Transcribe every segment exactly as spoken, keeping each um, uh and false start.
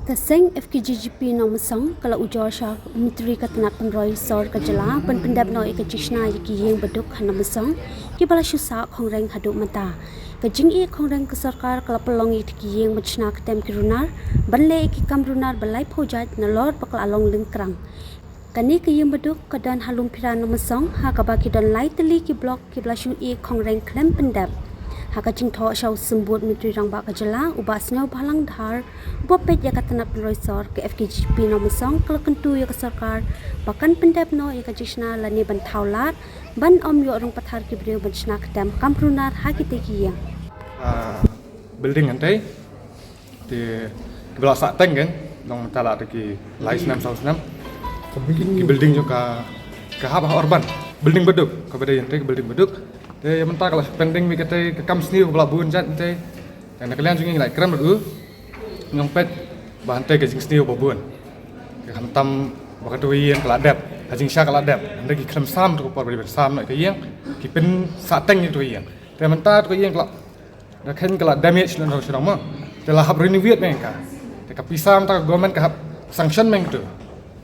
Ka seng F K G G P Nongmynsong ka la ujor sha u Myntri ka tnat pynroi sor ka jylla ban pyndep noh ïa ka jingshna ïa ki ïing baduk ha Nongmynsong kiba la shu sah khongreng haduh mynta. Ka jingïeh khongreng ka sorkar ka la pynlong ïa ki ïing ban shna ktem ki runar ban leh ïa ki kam runar ba laiphew jait nalor ba ka la long lyngkrang. Kane ka ïing baduk ka don ha Lumphira Nongmynsong ha kaba ki don lai tylli ki block kiba la shu ïeh khongreng khlem pyndep. Ha ka jingthoh sha u Symbud Myntri Rangbah ka jylla u Bah Sniawbhalang Dhar uba peit ïa ka tnat pynroi sor, ka F K G P Nongmynsong ka la kyntu ïa ka sorkar ba kan pyndep noh ïa ka jingshna lane ban thaw lad ban ym ïoh rung pathar ki briew ban shna ktem kam runar ha kitei ki ïing. Ah, building hangtei. Te kiba la sah teng kan, long mynta la da ki lai snem saw snem. Ki building jong ka, ka hap ha urban. Building baduk, kaba dei hangtei ka building baduk. Te mynta ka la pending beit katei ka kam sniew kaba la bun jait hangtei. Te na ka liang jong ngi ngi la kren bad u, ngi ong peit ba hangtei ka jingsniew ba bun. Ka khamtam ba kato ka ïing ka la dep, ha jingshisha ka la dep. Hynrei ki khlem sam to ka por ba dei ban sam noh ka ïing, ki pynsah teng ïa to ka ïing. Te mynta to ka ïing ka la, da khein ka la damage na dong sha dong mo. Te la hap renovate beit ka. Te ka pisa mynta ka government ka hap sanction beit to.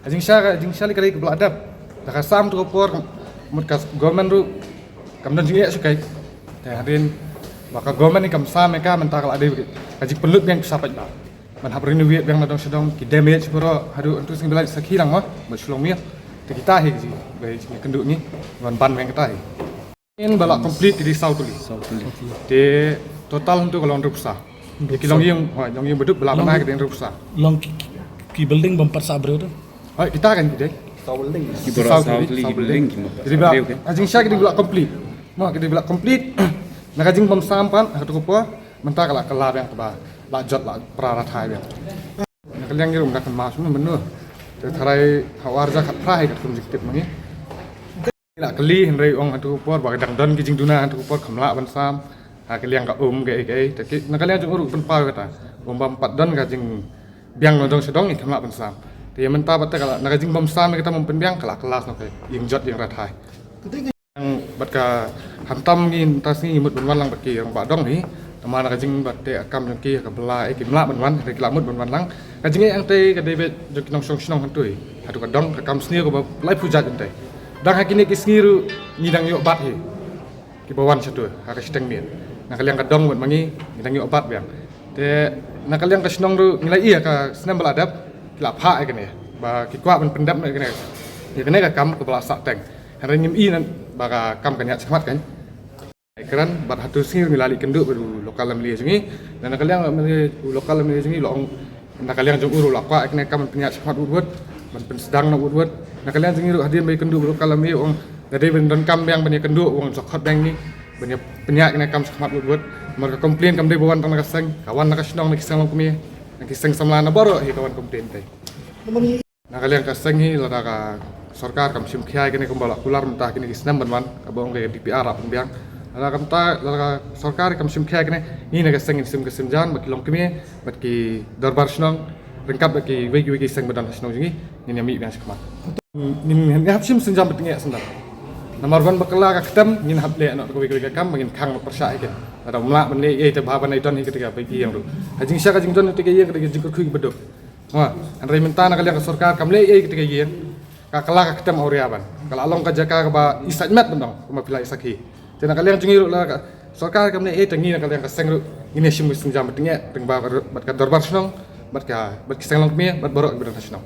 Ha jingshisha ka, jingshisha lei ka dei kaba la dep. Da ka sam to ka por, mut ka government ruh kam don jingeh shuh kai. Te hadien ba ka government ni kam sam ïa ka, mynta ka la dei ka jingpynlut beit pisa paidbah. Ban hap renovate beit na dong sha dong, ki damage baroh, haduh hangtu sngewbha sakhi lang mo, ba shu long miet. Te kita hi ka jing, ba jingkynduh ngi ban ban beit kita hi. Ïing ba la complete ki dei saw tylli. Saw tylli. Te total hangtu ka long hynriewphew saw. Ki long ïing, hooid, long ïing baduk ba la bna ki dei hynriewphew saw. Long ki, ki, ki building bym pat sah briew tu. Hooid, kita kan ki dei. Saw building. Ki baroh saw tylli ki building ki bym pat sah briew. Ha jingshisha ki dei ba la complete. Mo, ki dei ba la complete. Na ka jingbymsam pat ha kato ka por, mynta ka la kylla biang kaba la jot la pra rathai biang. Na ka liang ngi ruh ym da kynmaw shuh mynno. Te tharai ha u ar hajar khatphra hi katkum jingtip ma ngi. Ngi la kylli hynrei ong ha kato ka por ba ka dang don ki jingduna ha kato ka por, kham lah ban sam. Ha ka liang ka um kaei kaei, te ki, na ka liang jong u ruh pynpaw ïa kata. Um bym pat don ka jingbiang na dong sha dong, ngi kham lah ban sam. Te ïa mynta pat te ka la, na ka jingbymsam ïa kata, bym pynbiang, ka la kylla noh ka ïing jot ïing rathai. Bad ka khamtam ngi mynta sngi ngi mut ban wan lang bad ki rangbah dong hi. Namar na ka jing bad te ka kam jong ki ha ka bylla, eh, kim lah ban wan, hynrei ki la mut ban wan lang. Ka jingeh hangtei ka dei beit jong ki nongshong shnong hangtei. Hato ka dong ka kam sniew kaba laiphew jait hangtei. Dang ha kine ki sngi ruh ngi dang ïoh bat hi. Kiba wan shato ha ka shiteng miet. Na ka liang ka dong bad ma ngi, ngi dang ïoh bat biang. Te na ka liang ka shnong ruh ngi la ïohi ha ka snem ba la dep, ki la phah ïa kane. Ba ki kwah ban pyndep noh ïa kane. Ïa kane ka kam kaba la sah teng. Hynrei ngim i na ba ka kam kan ïaid shakhmat kan. Kren bad hato sngi ngi la leit kynduh bad u local M L A jong ngi. Na ka liang u local M L A jong ngi la ong na ka liang jong u ruh la kwah ïa kane ka kam ban pynïaid shakhmat wut wut, ban pynsdang noh wut wut. Na ka liang jong ngi ruh hadien ba ïakynduh u local M L A u ong da dei ban donkam biang ban ïakynduh, u ong jia khot biang ngi ban ïa pynïaid ïa kane ka kam shakhmat wut wut. Namar ka complain kam dei ba wan tang na ka seng, ka wan na ka shnong, na ki seng longkmie, na ki seng samla, na baroh hi ka wan complain te. Na ka liang ka seng hi, lada ka sorkar kam shim khia ïa kane kumba la kular mynta kine ki snem ban wan, kaba ong ka D P R la pynbiang. Lada ka mynta, lada ka sorkar kam shim khia ïa kane, ngi na ka seng ngin shim ka sienjam bad ki longkmie bad ki dorbar shnong, ryngkat bad kiwei kiwei ki seng ba don ha shnong jong ngi, ngin ïa mih biang shakhmat. Ngin, ngin hap shim sienjam bad tyngeh sendar. Namar ban ba kylla ka ktem, ngin hap leh noh kawei kawei ka kam ba ngin khang pyrshah ïa ki. Lada ym lah ban leh ei ei te bha ban ai don hi kata ka ba ki ïeng ruh. Ha jingshisha ka jingdon kata ka ïeng kata ka jingkyrkhu kaba duk. Hynrei mynta na ka liang ka sorkar kam leh ei ei kata ka ïing, ka kylla ka ktem awria ban. Ka la long ka jaka kaba i sait met ban ong, kumba phi la i sakhi. Te na ka liang jong ngi ruh lada ka sorkar kam leh ei ei te ngi na ka liang ka seng ruh ngin ïa shim ka sienjam bad tyngeh, tang ba bad ka dorbar shnong, bad ka, bad ki seng longkmie, bad baroh kiba don ha shnong.